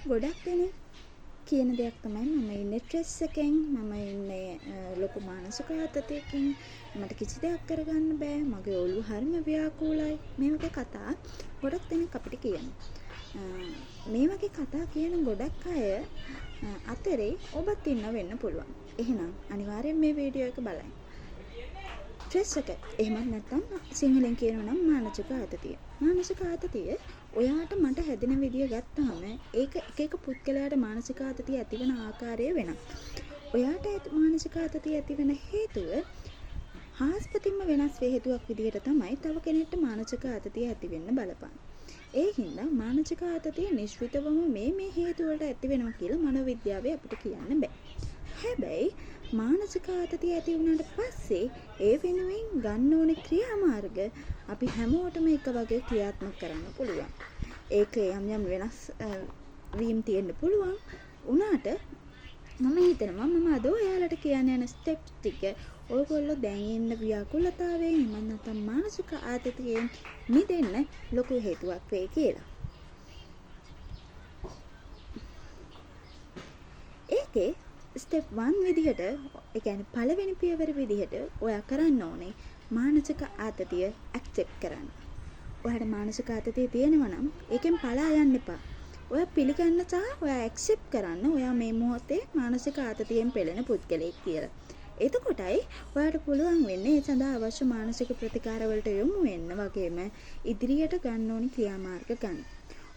ගොඩක් දෙනෙක් කියන දෙයක් තමයි මම ඉන්නේ ස්ට්‍රෙස් එකෙන්, මම ඉන්නේ ලොකු මානසික ආතතියකින්, මට කිසි දෙයක් කරගන්න බෑ, මගේ ඔළුව හරිම ව්‍යාකූලයි. මේ වගේ කතා ගොඩක් දෙනෙක් අපිට කියනවා. මේ වගේ කතා කියන ගොඩක් අය අතරේ ඔබත් ඉන්න වෙන්න පුළුවන්. එහෙනම් අනිවාර්යෙන් මේ වීඩියෝ එක බලන්න. ස්ට්‍රෙස් එක එහෙමත් නැත්නම් සිංහලෙන් කියනවා නම් මානසික ආතතිය. මානසික ආතතිය ඔයාට මට හැදෙන විදිය ගත්තාම ඒක එක එක පුද්ගලයාට මානසික ආතතිය ඇතිවන ආකාරය වෙනස්. ඔයාට මානසික ආතතිය ඇතිවන හේතුව හාස්පතින්ම වෙනස් හේතුවක් විදියට තමයි තව කෙනෙක්ට මානසික ආතතිය ඇති වෙන්න බලපාන්නේ. ඒ හින්දා මානසික ආතතිය නිශ්චිතවම මේ මේ හේතු වලට ඇති වෙනවා කියලා මනෝවිද්‍යාවේ අපිට කියන්න බෑ. හැබැයි මානසික ආතතිය ඇති වුණාට පස්සේ ඒ වෙනුවෙන් ගන්න ඕනේ ක්‍රියාමාර්ග අපි හැමෝටම එක වගේ ක්‍රියාත්මක කරන්න පුළුවන්. ඒක යම් යම් වෙනස් වීම් තියෙන්න පුළුවන්. වුණාට මම හිතනවා මම අද ඔයාලට කියන්න යන ස්ටෙප්ස් ටික ඔයගොල්ලෝ දැන් ඉන්න ව්‍යාකූලතාවයෙන් එහෙම නැත්නම් මානසික ආතතියෙන් මිදෙන්න ලොකු හේතුවක් වෙයි කියලා. ඒකේ ස්ටෙප් 1 විදිහට, ඒ කියන්නේ පළවෙනි පියවර විදිහට ඔයා කරන්න ඕනේ මානසික ආතතිය ඇක්සෙප්ට් කරන්න. ඔයාට මානසික ආතතිය තියෙනවා නම් ඒකෙන් පලා යන්න එපා. ඔයා පිළිගන්න සහ ඔයා ඇක්සෙප්ට් කරන්න ඔයා මේ මොහොතේ මානසික ආතතියෙන් පෙළෙන පුද්ගලයෙක් කියලා. එතකොටයි ඔයාට පුළුවන් වෙන්නේ ඒ සඳහා අවශ්‍ය මානසික ප්‍රතිකාර වලට යොමු වෙන්න වගේම ඉදිරියට ගන්න ඕනි ක්‍රියාමාර්ග ගන්න.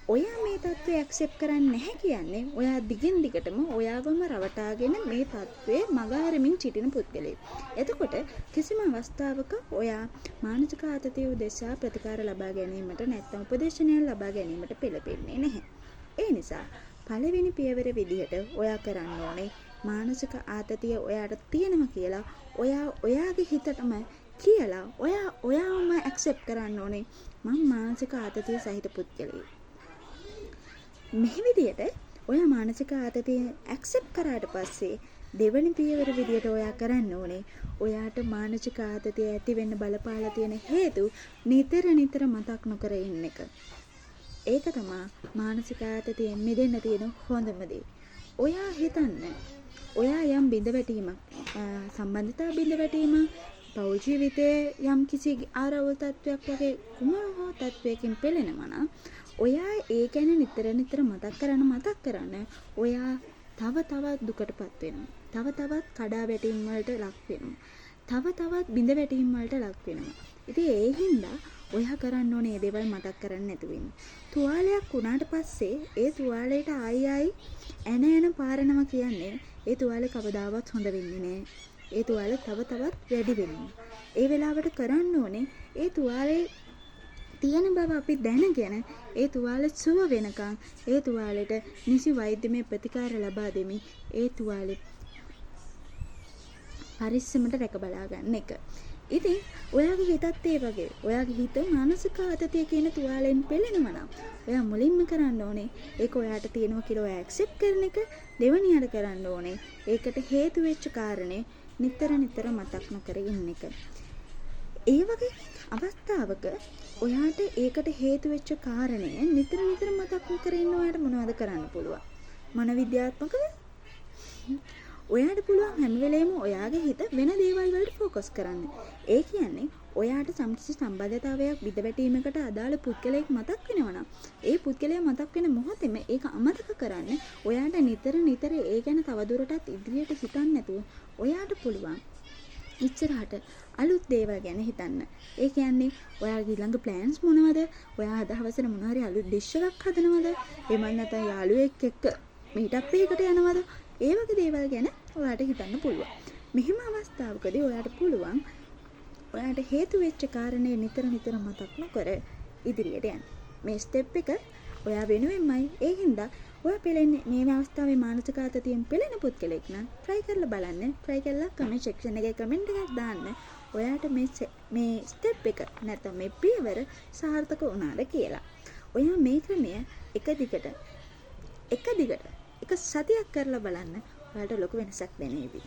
ඔයා මේ තත්ත්වය ඇක්සෙප්ට් කරන්නේ නැහැ කියන්නේ ඔයා දිගින් දිගටම ඔයාවම රවටාගෙන මේ තත්ත්වයේ මග හරමින් සිටින පුද්ගලයෙක්. එතකොට කිසිම අවස්ථාවක ඔයා මානසික ආතතිය උදෙසා ප්‍රතිකාර ලබා ගැනීමට නැත්නම් උපදේශනයක් ලබා ගැනීමට පෙළඹෙන්නේ නැහැ. ඒ නිසා පළවෙනි පියවර විදිහට ඔයා කරන්න ඕනේ මානසික ආතතිය ඔයාට තියෙනවා කියලා ඔයා ඔයාගේ හිතටම කියලා ඔයා ඔයාවම ඇක්සෙප්ට් කරන්න ඕනේ මං මානසික ආතතිය සහිත පුද්ගලයෙක්. මේ විදියට ඔයා මානසික ආතතිය ඇක්සෙප්ට් කරාට පස්සේ දෙවනි පියවර විදියට ඔයා කරන්න ඕනේ ඔයාට මානසික ආතතිය ඇති වෙන්න බලපාලා තියෙන හේතු නිතර නිතර මතක් නොකර ඉන්න එක. ඒක තමා මානසික ආතතියෙන් මිදෙන්න තියෙන හොඳම දේ. ඔයා හිතන්න ඔයා යම් බිඳවැටීමක් සම්බන්ධතා බිඳවැටීමක් පෞල් ජීවිතයේ යම් කිසි ආරවුල් තත්ත්වයක් වගේ කුමන හෝ තත්ත්වයකින් පෙළෙනවා නම් ඔයා ඒ ගැන නිතර නිතර මතක් කරන්න ඔයා තව තවත් දුකටපත් වෙනවා. තව තවත් කඩා වැටීම් වලට ලක් වෙනවා. තව තවත් බිඳ වැටීම් වලට ලක් වෙනවා. ඉතින් ඒ හින්දා ඔයා කරන්න ඕනේ මේ දේවල් මතක් කරන්නේ නැතුව ඉන්න. තුවාලයක් වුණාට පස්සේ ඒ තුවාලයට ආයි ආයි ඇන ඇන පාරනවා කියන්නේ ඒ තුවාලේ කවදාවත් හොඳ වෙන්නේ නෑ. ඒ තුවාලේ තව තවත් වැඩි වෙනවා. ඒ වෙලාවට කරන්න ඕනේ ඒ තුවාලේ තියෙන බව අපි දැනගෙන ඒ තුවාලේ සුව වෙනකන් ඒ තුවාලෙට නිසි වෛද්‍යමය ප්‍රතිකාර ලබා දෙමින් ඒ තුවාලේ පරිස්සමට රැක බලා ගන්න එක. ඉතින් ඔයාගේ හිතත් ඒ වගේ. ඔයාගේ හිත මානසික ආතතිය කියන තුවාලෙන් පෙළෙනවා නම් ඔයා මුලින්ම කරන්න ඕනේ ඒක ඔයාට තියෙනවා කියලා ඔයා ඇක්සෙප්ට් කරන එක. දෙවනියට කරන්න ඕනේ ඒකට හේතු වෙච්ච කාරණේ නිතර නිතර මතක් නොකර ඉන්න එක. ඒ වගේ අවස්ථාවක ඔයාට ඒකට හේතු වෙච්ච කාරණය නිතර නිතර මතක් නොකර ඉන්න ඔයාට මොනවද කරන්න පුළුවන්? මනෝවිද්‍යාත්මකව ඔයාට පුළුවන් හැම වෙලේම ඔයාගේ හිත වෙන දේවල් වලට ෆෝකස් කරන්න. ඒ කියන්නේ ඔයාට සම්කිසි සම්බන්ධතාවයක් බිඳවැටීමකට අදාළ පුද්ගලයෙක් මතක් වෙනවා නම් ඒ පුද්ගලයා මතක් වෙන මොහොතේම ඒක අමතක කරන්න ඔයාට නිතර නිතර ඒ ගැන තවදුරටත් ඉදිරියට හිතන්න නැතුව ඔයාට පුළුවන් ඉස්සරහට අලුත් දේවල් ගැන හිතන්න. ඒ කියන්නේ ඔයාගේ ඊළඟ ප්ලෑන්ස් මොනවද? ඔයා අද හවසට මොන හරි අලුත් ඩිෂ් එකක් හදනවද? එහෙම නැත්නම් යාළුවෙක් එක්ක මීට් එකකට යනවද? ඒ වගේ දේවල් ගැන ඔයාට හිතන්න පුළුවන්. මෙහෙම අවස්ථාවකදී ඔයාට පුළුවන් ඔයාට හේතු වෙච්ච කාරණේ නිතර නිතර මතක් නොකර ඉදිරියට යන්න. මේ ස්ටෙප් එක ඔයා වෙනුවෙන්මයි. ඒ හින්දා ඔයා පෙළෙන්නේ මේ අවස්ථාවේ මානසික ආතතියෙන් පෙළෙන පුද්ගලෙක් නම් try කරලා බලන්න. try කරලා කමෙන්ට් සෙක්ෂන් එකේ කමෙන්ට් එකක් දාන්න. ඔයාට මේ ස්ටෙප් එක නැත්නම් මේ පියවර සාර්ථක වුණාද කියලා. ඔයා මේ ක්‍රමය එක දිගට එක සතියක් කරලා බලන්න. ඔයාලට ලොකු වෙනසක් දැනේවි.